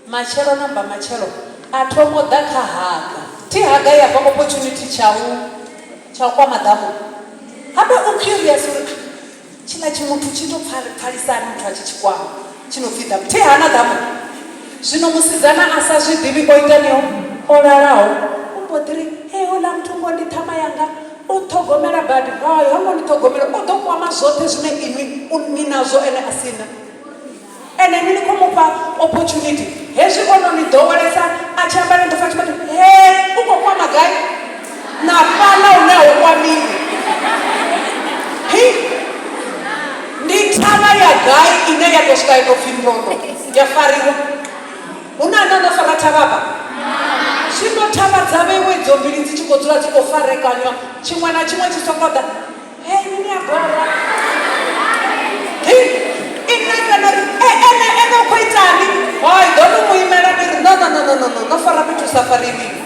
Matshelo na mbamatshelo a thoma u ḓa kha Haga. Thi Haga ya fha opportunity tsha u tsha u kwama ḓamu. Habe u curious uri ah, tshiḽa tshimuthu tshi tou pfalisa hani muthu a tshi tshi kwama tshi no pfi ḓamu. Thi hana ḓamu. Zwino musidzana a sa zwi ḓivhi o itaniho o lalaho u mbo ḓi ri, Hei houḽa muthu ngoho ndi ṱhama yanga, u nṱhogomela badi. Hai ho ngo ni ṱhogomela, u ḓo kwama zwoṱhe zwine inwi ni nazwo ene a si na. Ene inwi ni khou mu fha opportunity hezwi o no ni ḓowelesa a tshi amba ni ḓo pfa a tshi vho ri hee u khou kwama gai na fhaḽa hune a hu kwamiwi. Hi ndi thavha ya gai ine ya tou swika ya tou pfi ndondo ya fariwa. Hu na ane o no fara thavha afha? Zwino thavha dza vheiwe idzo mbili dzi tshi khou dzula dzi khou farekanywa tshiṅwe na tshiṅwe tshi sokou ḓa. Hey, ni ni a bora. Hey, ine kana ri e ene ene u khou itani? Hai, ḓo no mu imela ni ri no no no no no no no fara fhethu sa fariwi.